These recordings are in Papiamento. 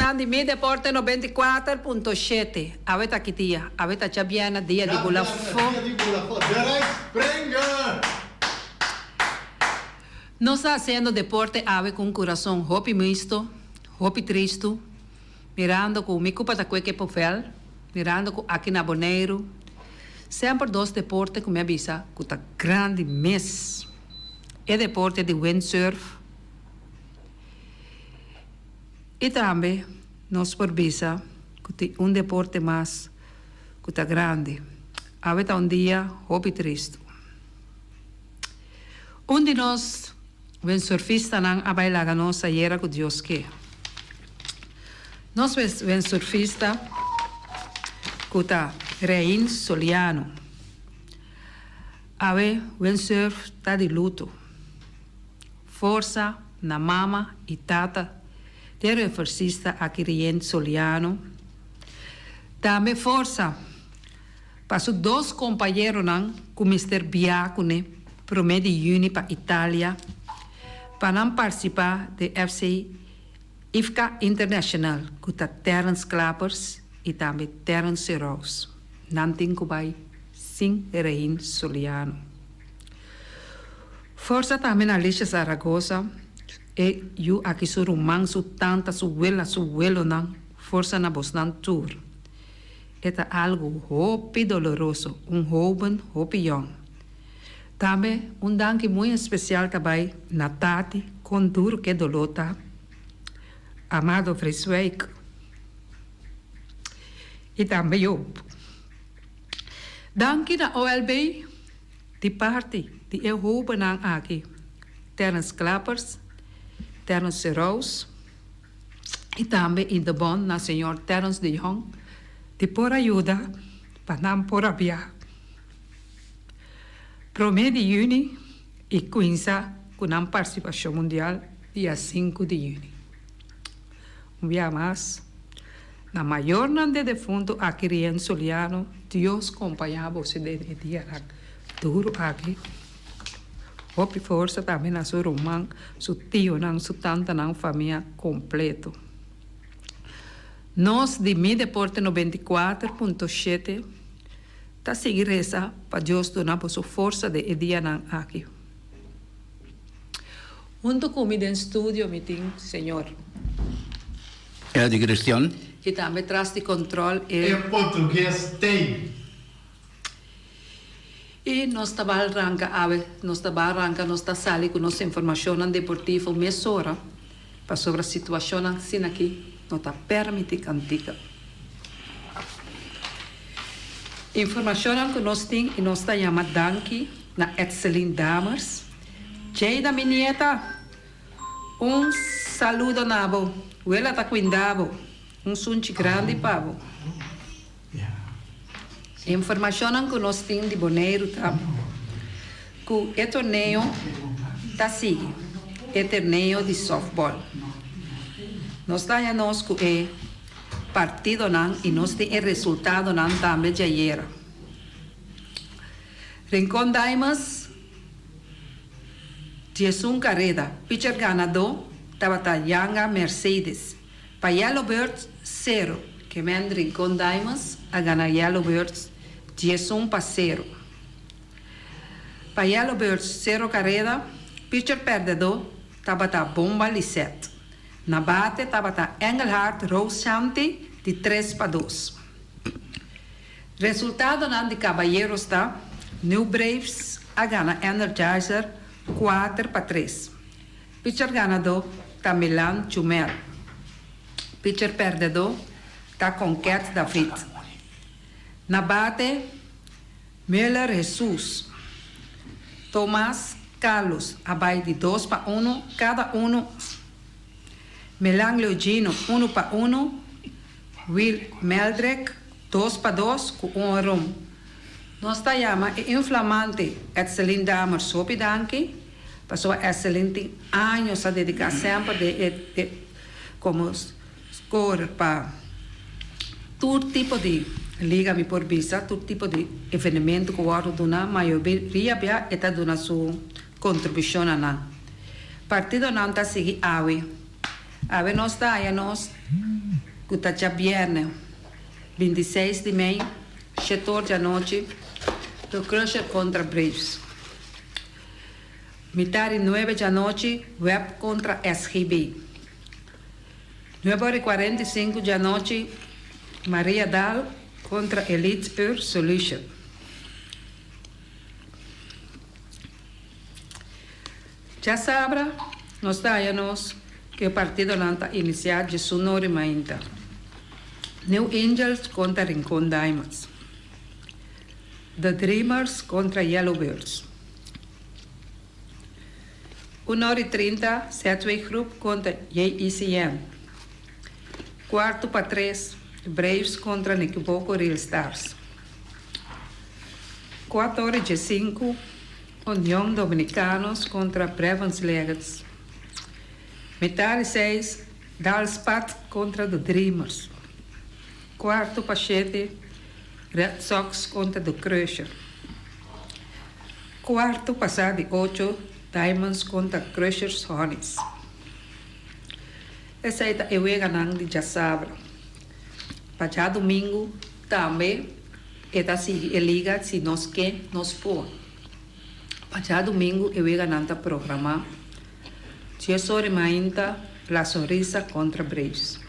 Oyentenan di Mi Deporte 94.7, awe ta ki dia? Awe ta djabièrnè, dia di bula fo. Djabièrnè, dia di bula fo. De Rijspringer! Nos ta hasiendo deporte awe ku un kurason hopi misto, hopi tristu, mirando ku mi kupa ta kueke povel, mirando ku aki na Boneiru semper dos deporte ku mi a bisa ku ta grandi mes, e deporte di windsurf i tambe nos por bisa ku tin un deporte mas ku ta grandi. Awe ta un dia hopi tristu. Un di nos windsurfistanan a bai laga nos ayera ku Dios ke. Nos windsurfista ku ta Rein Soliano. Awe windsurf ta di luto. Forsa na mama i tata den windsursista aki Rien Soliano. Tambe forsa Pa su dos kompañeronan ku mester bia kuné promé di yüni pa Italia pa nan partisipá den FC IFCA International ku ta Terence Klapers i tambe Terence Serous. Nan tin ku bai sin Rein Soliano. Forsa tambe na Alicia Zaragoza, e yu aki su ruman, su tanta, su wela, su welonan, forsa na bosnan tur. E ta algu hopi doloroso, un hoben hopi yòn. Tambe un danki muy especial ta bai na Tati kon duro ke doló ta, Amado Vreeswijk i tambe Joop. Danki na OLB di parti di e hobennan aki, Terence Klappers, Terence Serous, i tambe in de bond na señor Terence de Jong di por a yuda pa nan por a bia prome di juni i cuinsa cu nan participacion mundial dia sinku di juni. Un bia mas, na mayornan de defunto aki Rien Soliano, Dios compaña boso den e dianan duro aki. Hopi forsa tambe na su ruman, su tionan, su tantanan, famia completo. Nos di Mi Deporte 94.7 ta sigui resa pa Dios duna boso forsa den e dianan aki. Hunto cu mi den studio mi tin señor. Eddie Christian. Y tambe tras di control e. E portugues tei. I nos ta bal ranka awe, nos ta bal ranka, nos ta sali ku nos informashonnan deportivo mesora, pasobra situashonnan asina aki no ta pèrmití kantika. Informashonnan ku nos tin i nos ta yama danki na Etselin Damers. Jada mi nieta, un saludo na bo, wela ta kuinda bo, un sunchi grandi pa bo. Informashonnan ku nos tin di Boneiru ta ku e torneo ta sigui, e terneo di sòftbòl. Nos ta haña nos ku e partidonan i nos tin e resultadonan tambe djayera. Rincon Diamonds 11 kareda, picher ganadó tabata Yanga Mercedes. Pa Yellow Birds sero, ke men Rincon Diamonds a gana Yellow Birds 11-0. Pa Yellow Birds sero kareda, picher pèrdèdó tabata Bomba Lisette. Na bate tabata Engelhard Rooshanti di 3-2. Resultadonan di Caballeros ta, New Braves a gana Energizer 4-3. Picher ganadó ta Milan Chumel. Picher pèrdèdó ta Conquet David. Na bate, Mueller Jesus. Tomas Carlos a bai di 2-1 kada unu. Milan Leogino 1-1. Will Meldrick 2-2 ku un orom. Nos ta yama e inflamante Etselin Damers hopi danki. Pasobra Esselin tin años a dedica semper den e e como scorer pa tur tipo di liga mi por bisa, tur tipo di evenemento cu wordo duna, mayoria bia e ta duna su contribucion na nan. Partidonan ta sigui awe. Awe nos ta haya nos. ku ta djabièrnè 26 di mei, shetor djanochi, The Crusher kontra Braves. Mitar di nuebe djanochi, Web kontra SGB. Nuebe ora i 45 djanochi, Maria Daal kontra Elite Earth Solution. Djasabra nos ta haya nos ku e partidonan ta inisiá djesunor i mainta. New Angels kontra Rincon Diamonds. The Dreamers kontra Yellow Birds. Un ora i 30 Setway Groep kontra JECN. Kuartu pa tres Braves kontra Nikiboko Real Stars. Kuater ora i 15 Union Dominicanos kontra Brevens Legends. Mitar di seis Dalspat kontra The Dreamers. Kuartu pa shete Red Sox kontra The Crusher. Kuartu pasá di ocho Diamonds kontra Crushers Honeys. Esei ta e weganan di djasabra. Pa djadumingu tambe e ta sigui e liga Si Nos Ke, Nos Por. Pa djadumingu e weganan ta programá 10 or i mainta La Sonrisa kontra Braves.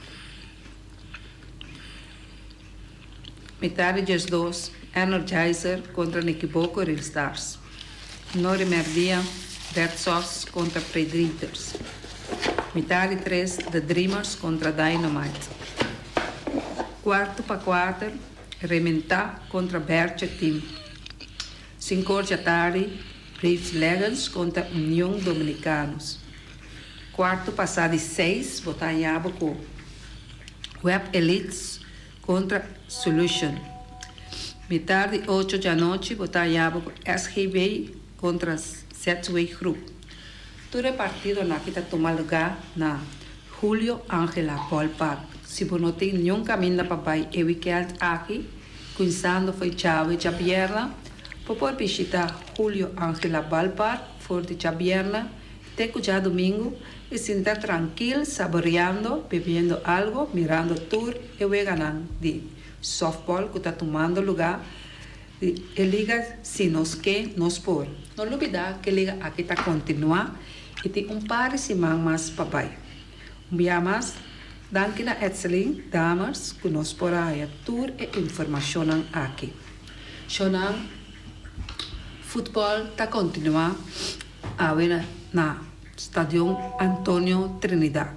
Mitar di 12 Energizer kontra Nikiboko Real Stars. Nor i merdia Red Sox kontra Predators. Mitar di tres The Dreamers kontra Dynamite. Kuartu pa kuater Rementá kontra Bertje Team. Sinkor djatardi Braves Legends kontra Union Dominicanos. Kuartu pasá di seis bo ta haña bo ku Web Elites kontra Solution. Mitar di ocho djanochi bo ta haña bo ku SGB kontra ZW Groep. Tur e partidonan aki ta tuma lugá na Julio Angela Ballpark. Si bo no tin niun kaminda pa bai e wikènt aki, kuinsando fo'i djawe djabièrnè, bo por bishitá Julio Angela Ballpark for di djabièrnè te ku djadumingu i sinta trankil saboreando, bebiendo algo, mirando tur e weganan di sòftbòl ku ta tumando lugá di e liga Si Nos Ke, Nos Por. No lubidá ku e liga aki ta kontinuá i tin un par di siman mas pa bai. Un bia mas, danki na Etselin Dammers ku nos por a haya tur e informashonnan aki. Shonnan, futbòl ta kontinuá awe na Stadion Antonio Trinidad.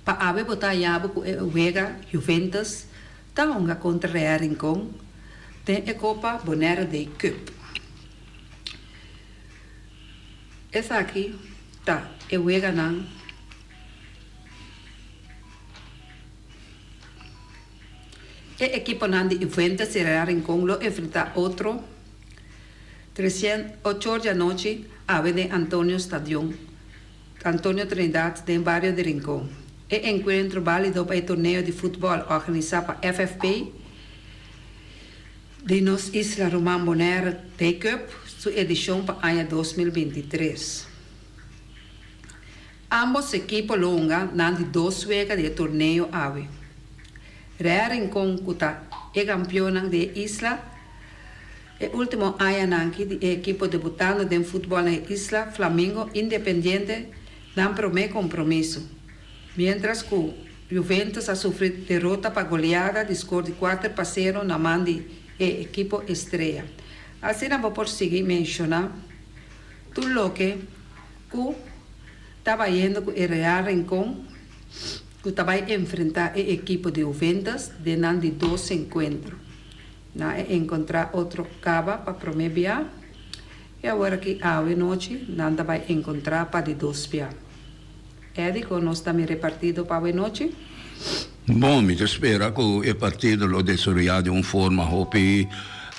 Pa awe bo ta haya bo ku e wega Juventus ta hunga kontra Real Rincon den e Kopa Bonaire Day Cup. Esaki ta e weganan. E ekiponan di Juventus i Real Rincon lo enfrentá otro 308 or di anochi awe den Antonio Stadion Antonio Trinidad den bario di Rincon. E enkuentro bálido pa e torneo di futbòl organisá pa FFP di nos isla ruman Bonaire Day Cup su edishon pa aña 2023. Ambos ekipo lo hunga nan di dos wega di e torneo awe. Real Rincon ku ta e kampionnan di e isla e ultimo añanan aki di e ekipo debutando den futbòl na e isla Flamingo Independiente nan promé kompromiso miéntras ku Juventus a sufri derota pa goleada di skor di 4-0 na man di e ekipo Estrella. Asina bo por sigui menshoná tur loke ku ta bayendo ku e Real Rincon ku ta bai enfrentá e ekipo di Juventus den nan di dos enkuentro. Nan a enkontrá otro kaba pa promé bia i awor aki awe nochi nan ta bai enkontrá pa di dos bia. Eddy, kon nos ta mira e partido pa awe nochi? Bon, mi ta spera ku e partido lo desaroyá den un forma hopi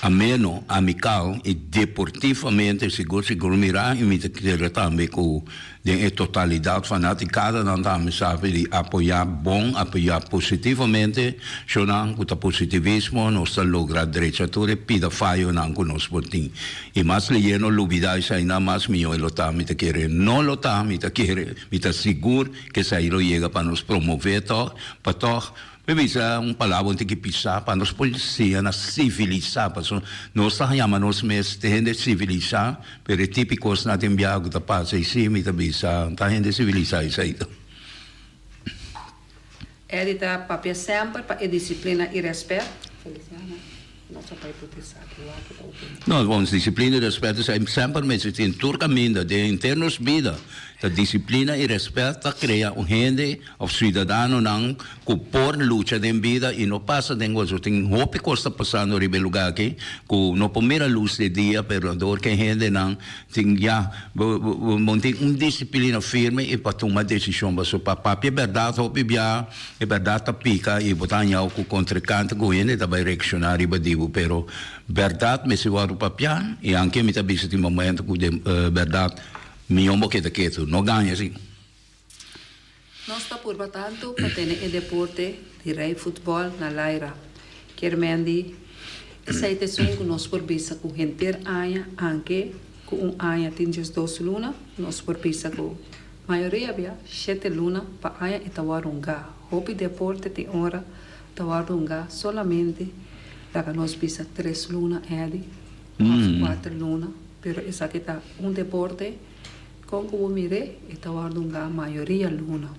ameno, amikal i deportivamente sigur sigur mirá i mi ta kere tambe ku den e totalidat fanatikadanan tambe sabi di apoyá bon, apoyá positivamente shownan ku ta positivismo nos ta logra drecha tur e pida fayonan ku nos por tin. I mas leyé no lubidá esainan mas mihó e lo ta, mi ta kere no lo ta, mi ta kere, mi ta sigur. Ku esei lo yega pa nos promové tòg, pa tòg. Mi bisa un palabra un tiki pisá pa nos por siña na sivilisá, pasobra nos ta yama nos mes te hende sivilisá, pero e tipi kosnan tin biaha ku ta pasa i sí mi ta bisa ta hende sivilisá esei ta. Eddie ta papia semper pa e disiplina i rèspèt. Feliciana, nos a bai por esaki wak ta opini. No, bon, disiplina i rèspèt esei semper mester tin tur kaminda den henter nos bida. Ta disiplina i rèspèt ta krea un hende òf siudadanonan ku por lucha den bida i no pasa den goso. Tin hopi kos ta pasando riba e lugá aki ku no por mira lus di dia, pero dor ku e hendenan Tin ya, bo bo tin un disciplina firme y pa tuma decision pasobra pa papia berdad hopi bia e berdad ta pica y bo ta hañao cu contrincante cu hende ta bay reacciona riba di bo pero berdad mester wordo papia y anke mi ta bisa tin momento cu den berdad mion bo keda ketu no gaña si. Nos ta purba tantu pa tene e deporte di rei futbòl na laira. Kier men di, esei ta esun ku nos por bisa ku henter aña, anke ku un aña tin 12 luna, nos por bisa ku mayoria bia shete luna pa aña e ta wòrdu hungá. Hopi deporte tin ora ta wòrdu hungá solamente laga nos bisa tres luna, Eddy, òf kuater luna, pero esaki ta un deporte. Kon ku bo mir'é, e ta wòrdu un gran mayoria luna.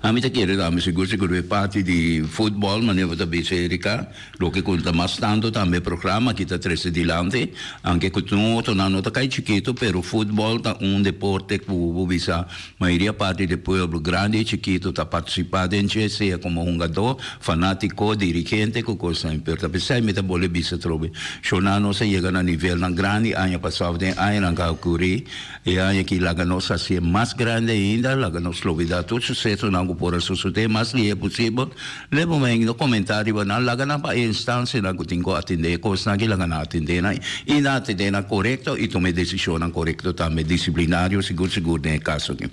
Ami ta kere tambe sigur sigur e parti di futbòl, manera bo ta bisa Erika, loke ku ta mas tantu tambe e programa aki ta trese dilanti, anke ku tin otronan no ta kai chikitu, pero futbòl ta un deporte ku bo bisa mayoria parti di pueblo, grandi i chikitu, ta partisipá den dje, sea komo hungadó, fanátiko, dirigente ku kosnan. Pero ta p'esei mi ta bolbe bisa atrobe, Shona nos a yega na nivelnan grandi aña pasado, den añanan ku a okurí, e aña aki laga nos hasié mas grandi ainda, laga nos lobidá tur susesonan ku por a sosodé mas lihé posibel. Leba un hende komentá riba nan, laga nan pa e instansianan ku tin ku atendé e kosnan aki, laga nan atendé nan i nan atendé nan korekto i tuma e desishonnan korekto tambe, disiplinario sigur sigur den e kaso aki.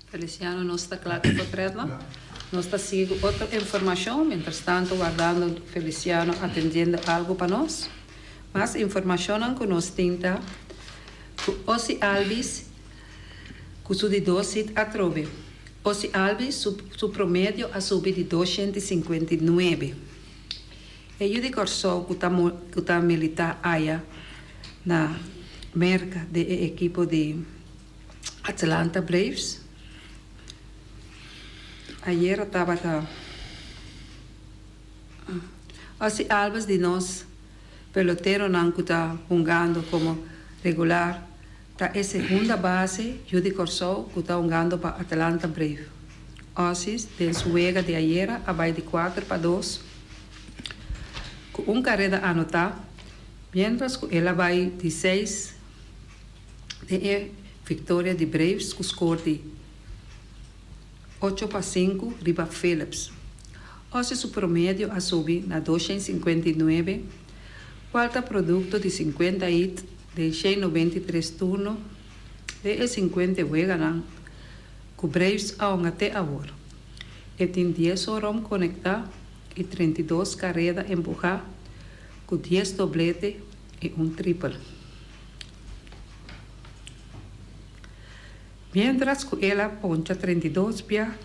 Feliciano, nos ta kla ku potretnan. Nos ta sigui ku otro informashon, mientrastanto wardando Feliciano atendiendo algu pa nos. Mas informashonnan ku nos tin ta ku Ozzie Albies ku su di dos hit atrobe. Ozzie Albies su su promedio a subi di 259. E yu di Kòrsou ku ta ku ta militá aya na Merka den e ekipo di Atlanta Braves. Ayera tabata Ozzie Albies di nos peloteronan ku ta hungando komo regular ta e segunda base yu di Kòrsou ku ta hungando pa Atlanta Braves. Ozzie den su wega di ayera a bai di 4-2 ku un kareda anotá miéntras ku el a bai di seis Den e victoria di Braves cu score di 8-5 riba Phillips, Ozzie su promedio a subi na 259, cual ta producto di 50 hit den 193 turno den e 50 weganan cu Braves a hunga te awor. E tin 10 horom conecta y 32 careda empuha cu 10 doblete y un triple. Miéntras ku el a poncha 32 bia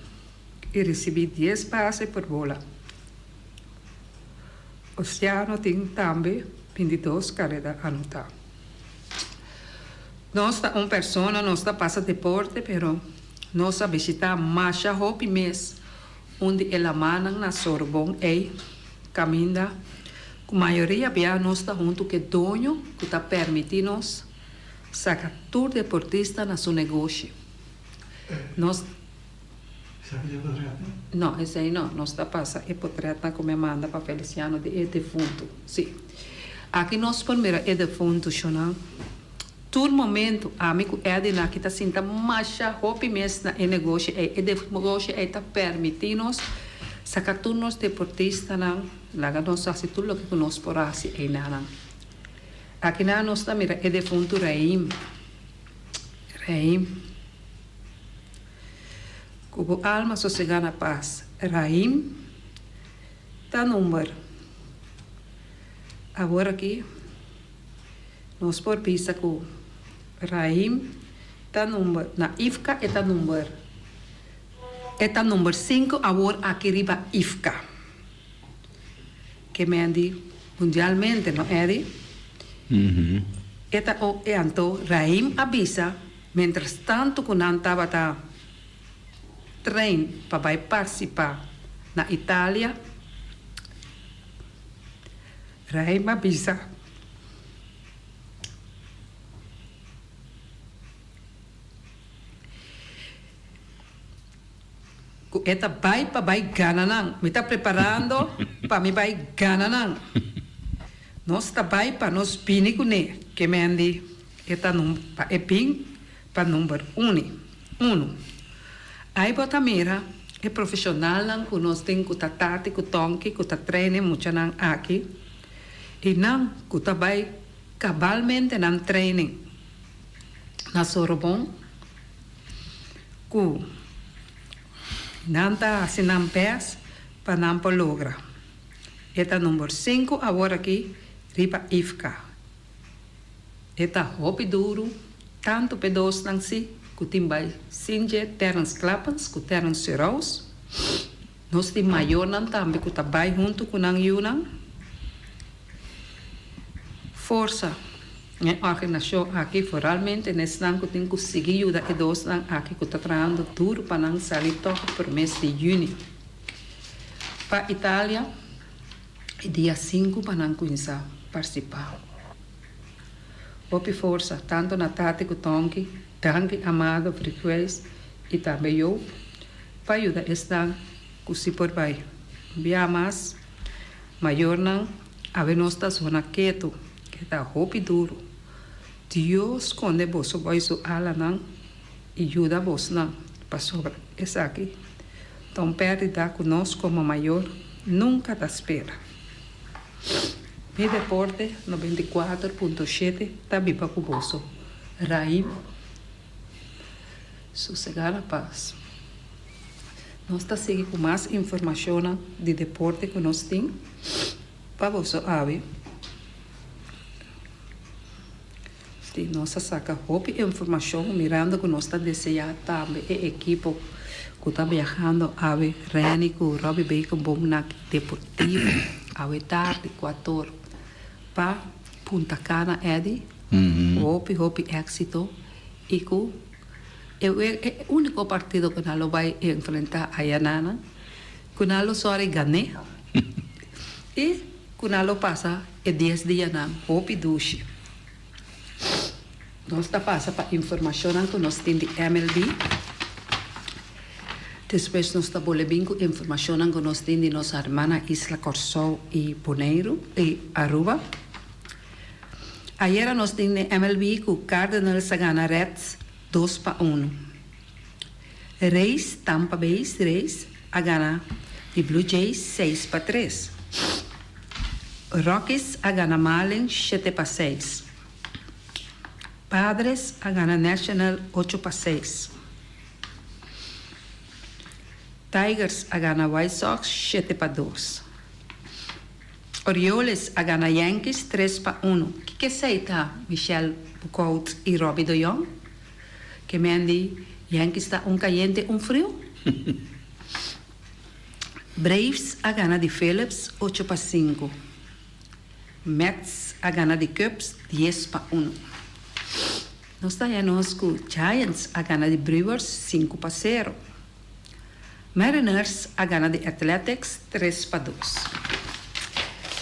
i risibí 10 pase por bola. Oceano tin tambe 22 kareda anotá. Nos ta un persona, nos ta pasa deporte, pero nos a bishitá masha hopi mes un di e lamannan na Sorbon ei kaminda ku mayoria bia nos ta huntu ku e doño ku ta permití nos saka tur deportista na su negoshi. Nos. Esaki ta e potretnan? No, esei no. Nos ta pasa e potretnan ku mi a manda pa Feliciano di e defuntu. Sí. Aki nos por mira e defuntu, shonnan. Tur momento ami ku Eddy aki ta sinta masha hopi mes na e negoshi ei. E negoshi ei ta permití nos saka tur nos deportistanan, laga nos hasi tur loke ku nos por hasi einanan. Akinan nos ta mira e defuntu Raim. Raim. Ku bo alma sosegá na pas. Raim ta number. Awor aki. Nos por bisa ku Raim ta number, na Ivka e ta number. E ta number sinku awor aki riba IFCA. Ke men di mundialmente, no Eddy? E ta o e anto Raim a bisa mientras tanto ku nan tabata train pa bai partisipá na Italia. Raim a bisa. Ku e ta bai pa bai gana nan. Mi ta preparando pa mi bai gana nan. Nos ta bai pa nos bini kuné. Ke mendi e ta num pa e bin pa number uni, unu. Ai bo ta mira e profeshonalnan ku nos tin ku ta tati ku tonki ku ta train e muchanan aki i nan ku ta bai kabalmente nan training na Sorobon. Ku nan ta hasi nan bes pa nan por logra. E ta number sinku awor aki riba IFCA. E ta hopi duru, tantu p'e dosnan si ku tin bai sin dje Terence Clappens ku Terence Seraus. Nos tin mayornan tambe ku ta bai huntu ku nan yunan. Forsa n'e organisashon aki, foralmente n'esnan ku tin ku sigui yuda e dosnan aki ku ta trahando duru pa nan sali tòg por mes di yüni pa Italia e dia sinku pa nan kuminsá partisipá. Hopi forsa tantu na Tati ku Tonki, danki Amado Vrigweis i tambe Joop pa yuda esnan ku si por bai. Un bia mas. Mayornan, awe nos ta zona ketu, e ta hopi duru. Dios skonde boso bou su alanan i yuda bosnan, pasobra esaki ta un pèrdida ku nos komo mayor nunka ta spera. Mi Deporte 94.7 ta biba ku boso. Raim. Sosegá na pas. Nos ta sigui ku mas informashonnan di deporte ku nos tin pa boso awe. Si nos a saka hopi informashon mirando ku nos ta deseá tambe e ekipo ku ta biahando awe Renny ku Robbie Bacon bon na Deportivo awe tardi kuator pa Punta Cana Eddy. Hopi hopi éksito i ku e e úniko partido ku nan lo bai enfrentá ayananan, ku nan lo sòri gané i ku nan lo pasa e dies dianan hopi dushi. Nos ta pasa pa informashonnan ku nos tin di MLB. Despues nos ta bole bin ku informashonnan ku nos tin di nos hermana isla Kòrsou i Boneiru i Aruba. Ayera nos tin den MLB ku Cardinals a gana Reds dos pa unu. Rays, Tampa Bay Rays, a gana di Blue Jays seis pa tres. Rockies a gana Marlins shete pa seis. Padres a gana National ocho pa seis. Tigers a gana White Sox shete pa dos. Orioles a gana Yankees tres pa unu. Kiko esei ta Michel Bukout i Robbie de Jong? Ke men di Yankees ta un kayente un friu? Braves a gana di Phillips ocho pa sinku. Mets a gana di Cubs dies pa unu. Nos ta haña nos ku Giants a gana di Brewers sinku pa sero. Mariners a gana di Athletics tres pa dos.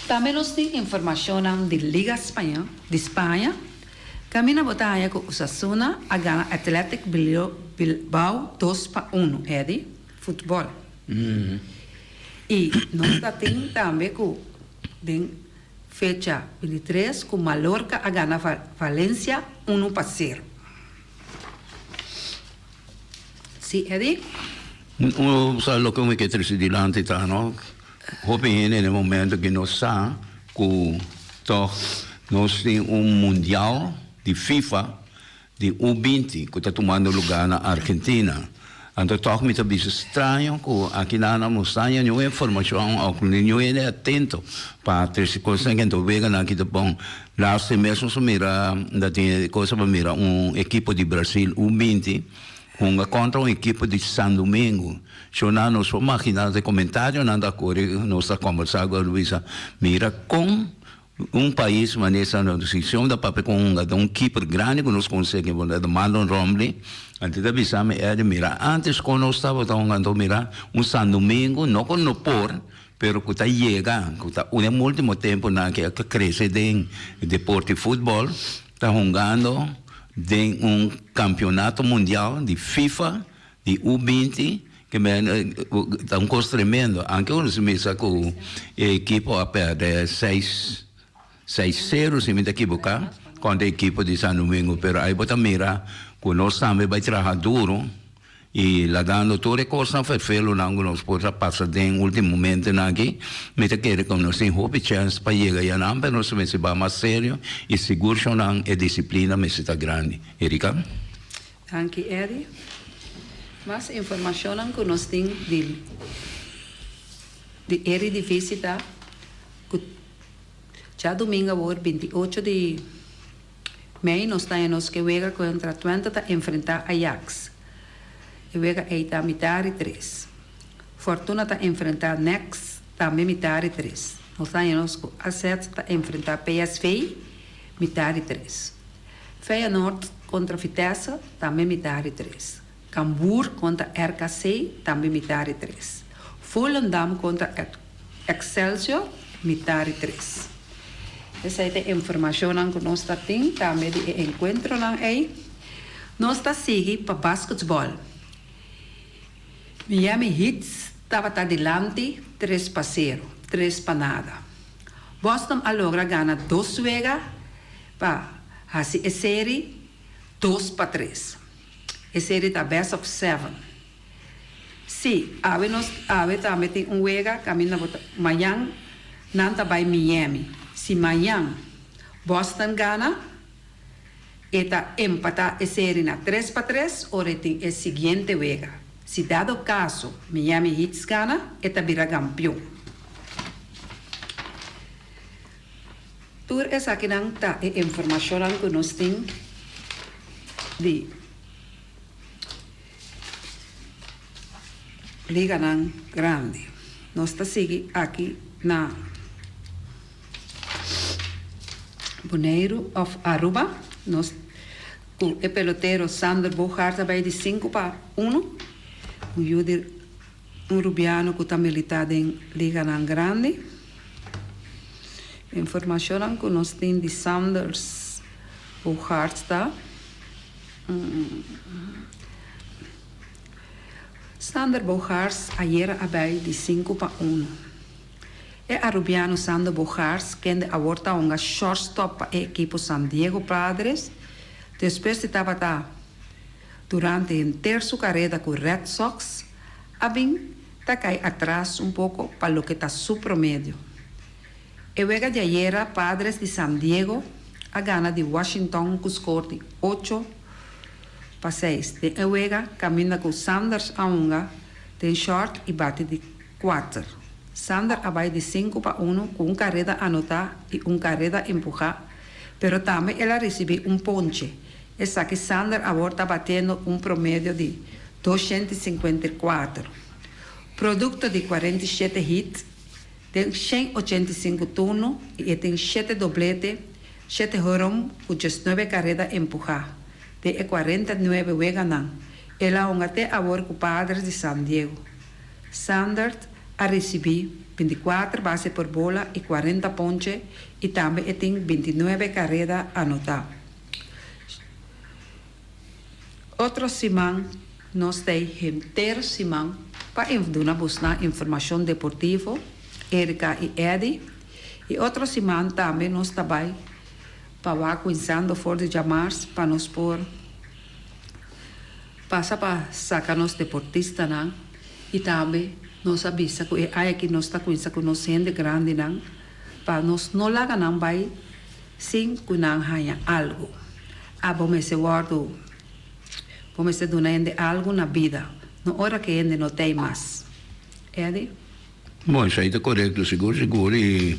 Tambe nos tin informashonnan di Liga Spaña di Spaña, kaminda bo ta haña ku Osasuna a gana Athletic Bilbao dos pa unu, Eddy, futbòl. I nos ta tin tambe ku den fecha 23 ku Mallorca a gana Valencia unu pa sero. Sí, Eddy? Sa loke mi ke trese dilanti ta no, hopi hende den e momento ki no sa ku tòg nos tin un mundial di FIFA di U binti ku ta tumando lugá na Argentina. Anto tòg mi ta bisa straño ku aki nan a mustra niun informashon òf niun hende atento pa trese kosnan ku anto weganan ki ta bon. Laatste mes nos a mira, ta tin e cosa pa mira un ekipo di Brasil U binti. Hunga kontra un ekipo di San Domingo. Shona nos por magina nos e comentarionan ta kore nos ta kombersa ku Luisa mira kon un pais manera San Domingo si shon ta papia ku un hungadó un keeper grandi ku nos konsegi Marlon Rombley anto ta bisa mi Eddy mira antes kon nos tabata hunga anto mira un San Domingo no ku no por pero ku ta yega ku ta un ultimo temponan ke a krese den deporte futbol ta hungando den un kampionato mundial di FIFA Di U 20 ke men ta un kos tremendo. Anke ora si misa ku e ekipo a pèrdè seis seis sero si mi ta ekiboká kontra e ekipo di San Domingo pero ai bo ta mira ku nos tambe bai traha duro i lagando tur e kosnan ferfelonan ku nos por a pasa den ultimo momentonan aki mi ta kere ku nos tin hopi chèns pa yega yanan pero nos mester bai mas serio i sigur shonnan e disiplina mester ta grandi. Erika. Danki Eddy. Mas informashonnan ku nos tin di di Eredivisie ta ku djadumingu awor 28 di mei nos ta nos ke wega kontra Twente ta enfrentá Ajax. E wega ei ta mitar di tres. Fortuna ta enfrentá NEC tambe mitar di tres. Nos ta nos ku AZ ta enfrentá PSV mitar di tres. Feyenoord kontra Vitesse, tambe mitar di tres. Cambuur kontra RKC, tambe mitar di tres. Volendam kontra Excelsior, mitar di tres. Esei ta e informashonnan ku nos ta tin tambe di e enkuentronan ei. Nos ta sigui pa basketbòl. Miami Heat tabata dilanti tres pa sero, tres pa nada. Boston a logra gana dos wega. Pa hasi e seri dos pa tres. E seri ta best of seven. Si, awe nos awe tambe tin un wega kaminda bo ta mañan nan ta bai Miami. Si mañan Boston gana e ta empatá e seri na tres pa tres ora e tin e siguiente wega. Si dado kaso Miami Heat gana e ta bira gampion. Tur esakinan ta e informashonnan ku nos tin di liganan grandi. Nos ta sigui aki na Boneiru òf Aruba. Nos ku e pelotero Sander Bogaerts a bai di sinku pa unu. Un yu di Un rubiano ku ta militá den liganan grandi. Informashonnan ku nos tin di Sanders Bogaerts ta, Sander Bogaerts ayera a bai di sinku pa unu. E arubiano Sander Bogaerts kende awor ta hunga shortstop pa e ekipo San Diego Padres despues di tabata Durante henter su kareda ku Red Sox a bin ta kai atras un poko pa loke ta su promedio. E wega di ayera Padres di San Diego a gana di Washington ku skor di 8-6 den e wega kaminda ku Sanders a hunga den short i bati di kuater. Sander a bai di 5-1 ku un kareda anotá i un kareda empuhá pero tambe el a risibí un ponche. Esaki Sander awor ta batiendo un promedio di 254. Produkto di 47 hit den 185 turno i e tin shete doblete, shete horom ku 19 kareda empuhá den e 49 weganan el a hunga te awor ku Padres di San Diego. Sander a risibí 24 base por bola i 40 ponche i tambe e tin 29 kareda anotá. Otro siman nos ta henter siman pa duna bosnan informashon deportivo, Erika i Eddy. I otro siman tambe nos ta bai pa wak kuinsando for di djamars pa nos por pasa pa saka nos deportistanan i tambe nos a bisa ku e aña aki nos ta kuinsa ku nos hende grandinan pa nos no laga nan bai Sin ku nan haña algu. Abo mester wòrdu, bo mester duna hende algu na bida, no ora ku e hende no t'ei mas. Eddie? Bon, esei ta korekto, sigur sigur. I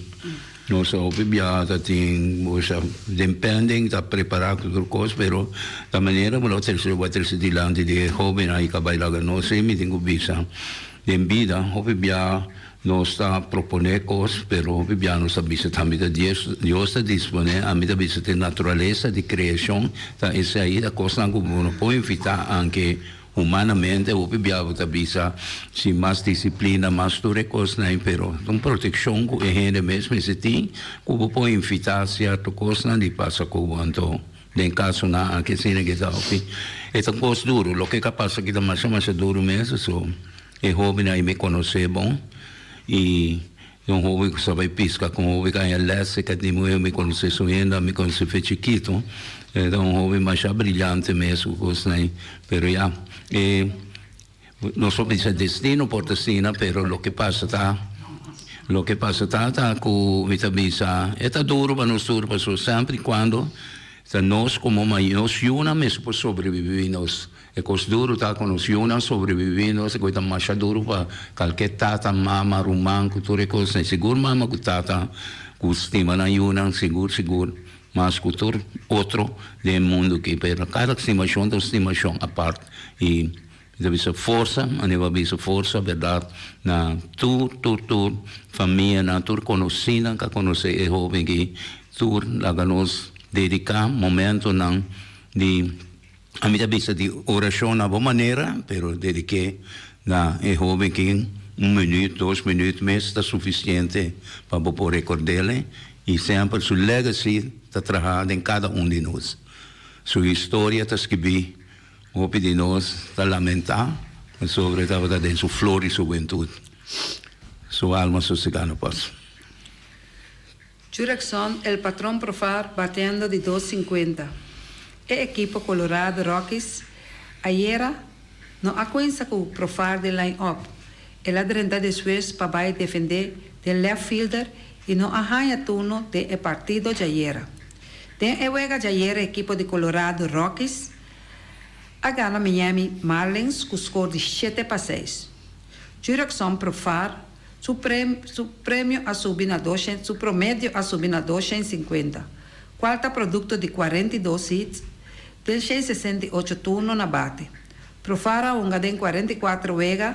Nos a hopi biaha ta tin bo sa den pending ta prepara cu tur cos pero ta manera bo lo trece bo a trece dilanti di e hobennan y cabay laga nos si mi tin cu bisa den bida hopi biaha nos ta propone cos pero hopi biaha nos ta bisa tambe ta Dios Dios ta dispone ami ta bisa ta e naturalesa di creacion ta esey ta cosnan cu bo no por evita anke Humanamente hopi bia bo ta bisa si mas disiplina, mas tur e kosnan, pero ta un protekshon ku e hende mes mester tin ku bo por invitá sierto kosnan di pasa ku bo. Anto den kasonan aki asina ke ta hopi e ta kos duru. Loke ka pasa aki ta masha masha duru mes, so e hobennan ei mi konosé bon i E un hoben ku sa bai piska ku un hoben ku a haña lès e ka tin muhé mi konosé su hende mi konosé fe chikitu e ta un hoben masha brillante mes ku kosnan ei pero ya e nos por bisa destino por ta asina pero loke pasa ta loke pasa ta ta ku mi ta bisa e ta duru pa nos tur pasobra semper i kuando ta nos komo nos yunan mester por sobreviví nos. E kos duru ta ku nos yunan sobreviví, nos e kos ta masha duru pa kalke tata, mama, ruman ku tur e kosnan. Sigur mama ku tata ku stima nan yunan sigur sigur mas ku tur otro den e mundu aki. Pero kada stimashon ta un stimashon apart i mi ta bisa forsa, mane bo a bisa forsa bèrdat na tur tur tur famianan, tur konosínan ku a konosé e hoben aki, tur laga nos dediká momentonan di. Ami ta bisa di orashon na bo manera, pero dedik'é na e hoben ki un minuut, dos minuut mes ta sufisiente pa bo por rekord'el i semper su legacy ta traha den kada un di nos. Su historia ta skibí, hopi di nos ta lamentá pasobra e tabata den su flor di su hubentud. Su alma sosegá na pas. Jurickson El Patron Profar bateando di dos sinkuenta. E ekipo Colorado Rockies ayera no a kuensa ku Profar den line up. El a drenta despues pa bai defende den left fielder i no a haña turno den e partido djayera. Den e wega djayera ekipo di Colorado Rockies a gana Miami Marlins ku skor di 7-6. Jurickson Profar Su su premio a subi na doshen su promedio a subi na doshen sinkuenta, kual ta produkto di 42 hits den 168 turno na bate. Profar a hunga den 44 wega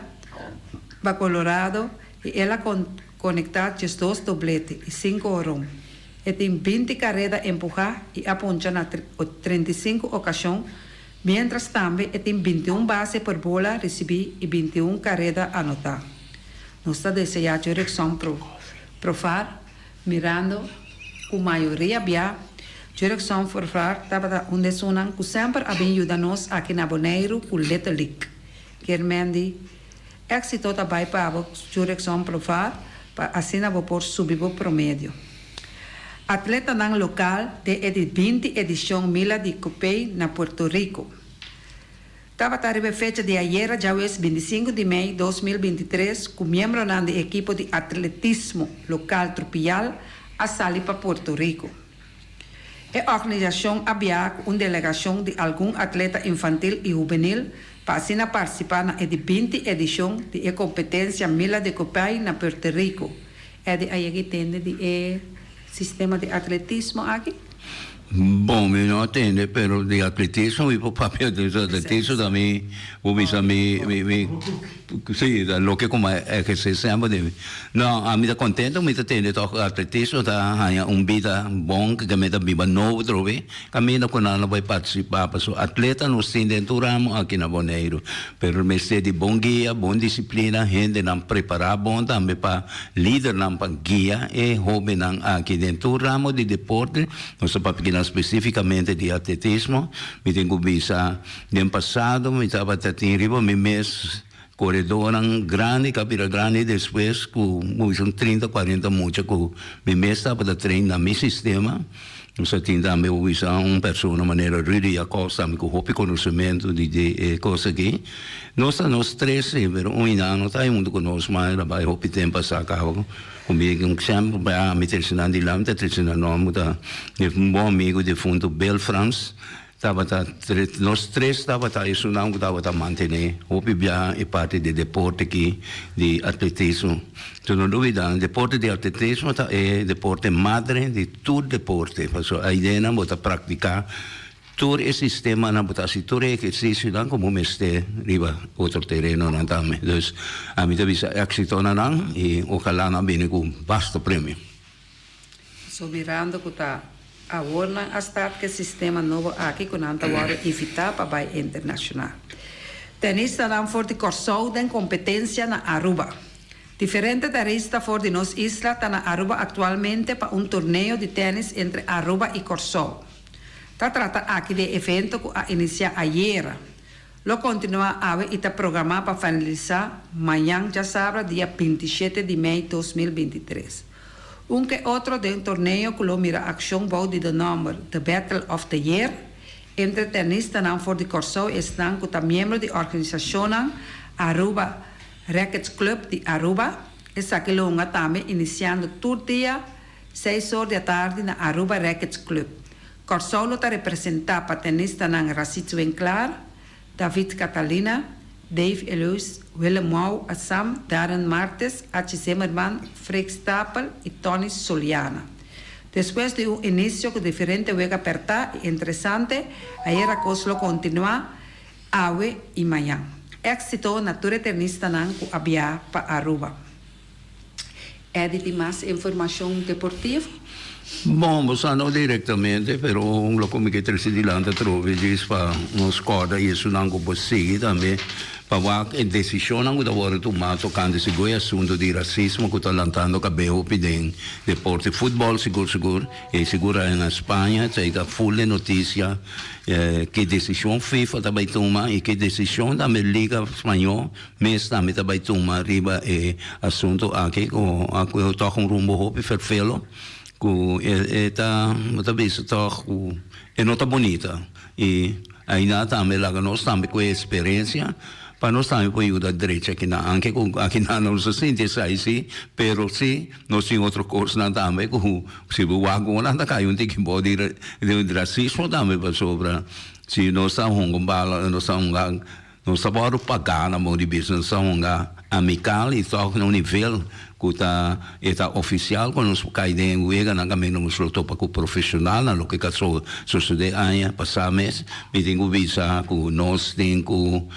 pa Colorado i el a konektá 12 doblete i sinku horon. E tin 20 kareda empuhá i a poncha na 35 okashon, miéntras tambe e tin 21 base por bola risibí i 21 kareda anotá. Nos ta deseá Jurickson Pro Profar mirando ku mayoria bia Jurickson Profar tabata un desunnan ku semper a bin yuda nos aki na Boneiru ku Little League. Kier men di éksito ta bai pa bo Jurickson Profar pa asina bo por subi bo promedio. Atletanan lokal den e di 20 edishon Mila di Cupey na Puerto Rico. Tabata riba e fecha di ayera djawees 25 di mei 2023 ku miembronan di ekipo di atletismo lokal Trupial a sali pa Puerto Rico. E organisashon a biaha ku un delegashon di algun atleta infantil i hubenil pa asina partisipá na e di 20 edishon di e kompetensia Mila de Cupey na Puerto Rico. Eddy a yega i tende di e sistema di atletismo aki? Bon, mi no a tende, pero di atletismo mi por papia di atletismo ta mi, bo bisa mi, mi, mi, si, ta loke ku mi a ehersé semper di mi. No, ami ta kontento ku mi ta tende tòg ku atletismo ta haña un bida bon, ku mi ta biba nobo atrobe, kaminda ku nan lo bai partisipá, pasobra atleta nos tin den tur ramo aki na Boneiru, pero mester di bon guia, bon disiplina, hendenan prepará bon tambe pa Lidernan pa guia e hóbennan aki den tur ramo di deporte. Nos ta papia kinan spesífikamente di atletismo. Mi tin ku bisa den pasado mi tabata tin riba mi mes koredónan grandi ku a bira grandi despues ku mucha un 30, 40 mucha ku mi mes tabata train na mi sistema. Nos a tin tambe bo bisa un persona manera Rudy Jacobs tambe ku hopi konosementu di di e kos aki. Nos ta nos tres si, pero un inan no ta huntu ku nos mas, el a bai hopi tempu a kaba ku mi un semper bai ami trese nan dilanti, mi ta trese nan nòmber ta un bon amigu difuntu Bill Frans. Tabata nos tres tabata esunnan ku tabata mantené hopi biaha e parti di deporte aki di atletismo. Tu no dubida, deporte di atletismo ta e deporte madre di tur deporte, pasobra aidenan bo ta praktiká tur e sistemanan, bo ta hasi tur e ehersisionan ku bo mester riba otro terenonan tambe. Dus ami ta bisa éksito na nan i ojalá nan bini ku basta premio. So mirando cu ta awor nan a start cu e sistema nobo aki cu nan ta wordo invita pa bay internacional. Tenistanan for di Corsou den competencia na Aruba. Diferente tenista for di nos isla ta na Aruba actualmente pa un torneo di tenis entre Aruba y Corsou. Ta trata aki di e evento cu a inicia ayera. Lo continua awe y ta programa pa finalisa mañan djasabra dia 27 di mei 2023. Un ke otro den torneo ku lo mira akshon bou di de nòmber The Battle of the Year entre tenistanan for di Kòrsou i esnan ku ta miembro di organisashonnan Aruba Rackets Club di Aruba. Esaki lo hunga tambe inisiando tur dia seis or di atardi na Aruba Rackets Club. Kòrsou lo ta representá pa tenistanan Racits Winklaar, David Catalina, Dave Eloes, Willem Mouw Assam, Darren Martes, Achi Zimmerman, Freek Stapel y Tony Soliana. Despues di un inicio cu diferente wega perta y interesante, ayera cos lo continua awe y mañan. Exito na tur e tenistanan cu a bia pa Aruba. Eddy tin mas informacion deportivo? Bon, bo sa no directamente, pero loke mi ke trece dilanti atrobe djis pa nos corda y esunnan cu por sigui tambe pa wak e decisionnan cu ta wordo tuma tocante sigur e asunto di racismo cu ta lantando cabe hopi den deporte. Futbol sigur sigur, y sigur aya na Spaña esey ta full den noticia ke decision FIFA ta bay tuma y ke decision tambe Liga Spañol Mes tambe ta bai tuma riba e asunto aki ku a kohe tòg un rumbo hopi ferfelo ku e ta bo ta bisa tòg ku e no ta bunita i aina tambe laga nos tambe ku e eksperensia pa nos tambe por yuda drecha akinan anke ku akinan nos a sinti esei si pero si nos tin otro kosnan tambe ku si bo wak ku nan ta kai un tiki bou di rasismo tambe pasobra si nos ta hunga un bala nos ta hunga. Nos ta wòrdu pagá na modo di bisa, nos ta hunga amikal i tòg na un nivel ku ta e ta ofisial ku nos por kai den e weganan kaminda nos lo topa ku profeshonalnan, loke ka sosodé aña pasá mes. Mi tin ku bisa ku nos tin ku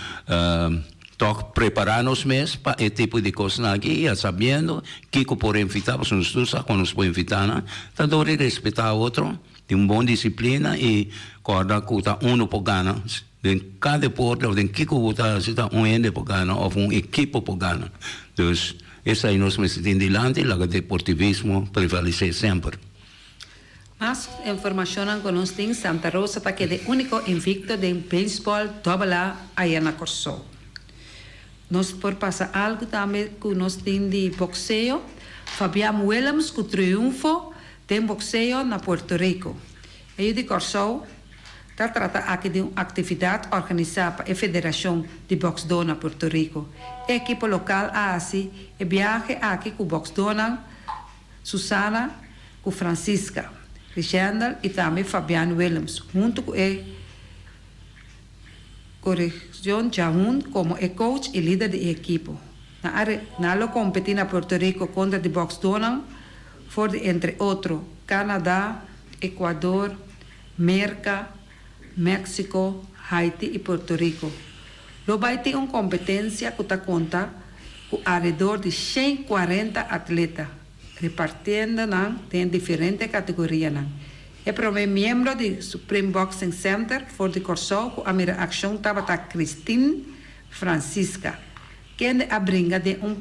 tòg prepará nos mes pa e tipo di kosnan aki i a sabiendo kiko por enfitá, pasobra nos tur sa kon nos por enfitá nan, ta dor di respetá otro, tin un bon disiplina i kòrda ku ta uno por gana. Den cada deporte of den kico bo ta haci ta un hende por gana of un ekipo por gana. Dus esai nos mester tin dilanti laga deportivismo prevalece semper. Mas informacionnan cu nos tin, Santa Rosa ta keda e unico invicto den baseball Double A aya na Corsou. Nos por pasa algo tambe cu nos tin di boxeo, Fabian Willems cu triunfo den boxeo na Puerto Rico. E yu di Corsou Ta trata aki di un aktividat organisá pa e Federashon di Bòksdó na Puerto Rico. E ekipo lokal a hasi e biahe aki ku bòksdónan Susana ku Francisca Richendel i tambe Fabian Willems huntu ku e Corregion Jahun komo e coach i lider di e ekipo. Nan a nan lo kompetí na Puerto Rico kontra di bòksdónan for di entre otro Canada, Ecuador, Merka, Mexico, Haiti i Puerto Rico. Lo bai tin un kompetensia ku ta konta ku alrededor di 140 atleta, repartiendo nan den diferente kategorianan. E promé miembro di Supreme Boxing Center for di Kòrsou ku a mira akshon tabata Christine Francisca, kende a bringa den un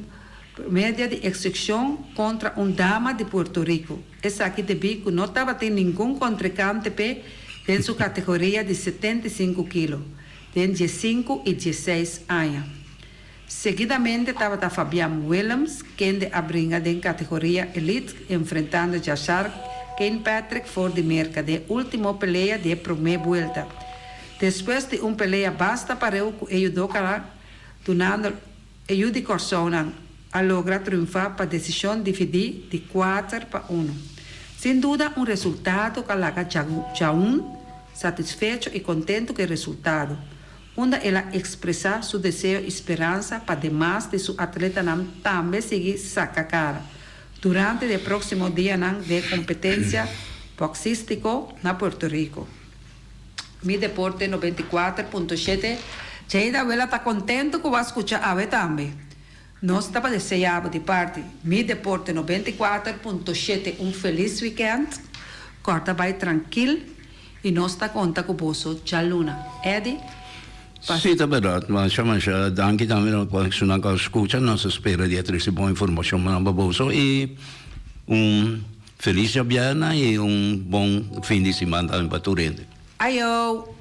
media di eksepshon kontra un dama di Puerto Rico. Esaki debí ku no tabatin ningun kontrinkante p'e den su kategoria di 75 kilo, den 15 i 16 aña. Seguidamente tabata Fabian Willems kende a bringa den kategoria Elite enfrentando Jashar Kane Patrick for di Merka den último pelea di e promé buelta. Despues di un pelea basta pareu ku e yudokanan dunando e yu di Kòrsounan a logra triunfá pa desishon dividí di kuater pa unu. Sin duda un resultado ku a laga Jaun. satisfecho i kontentu ku e resultado, unda el a ekspresá su deseo i speransa pa demas di su atletanan tambe sigui saka kara durante di e próksimo dianan den e kompetensia bòksístiko na Puerto Rico. Mi Deporte 94.7, Jada Wela ta kontentu ku bo a skucha awe tambe. Nos ta pa desea bo di parti Mi Deporte 94.7 un felis wikènt. Kòrta bai trankil i nos ta konta ku boso djaluna. Eddy, pa. Sí, ta bèrdat. Masha masha danki tambe na personan ku a skucha. Nos ta spera di a trese bon informashon pa nan pa boso i un felis djabièrnè i un bon fin di siman tambe pa tur hende. Ayo!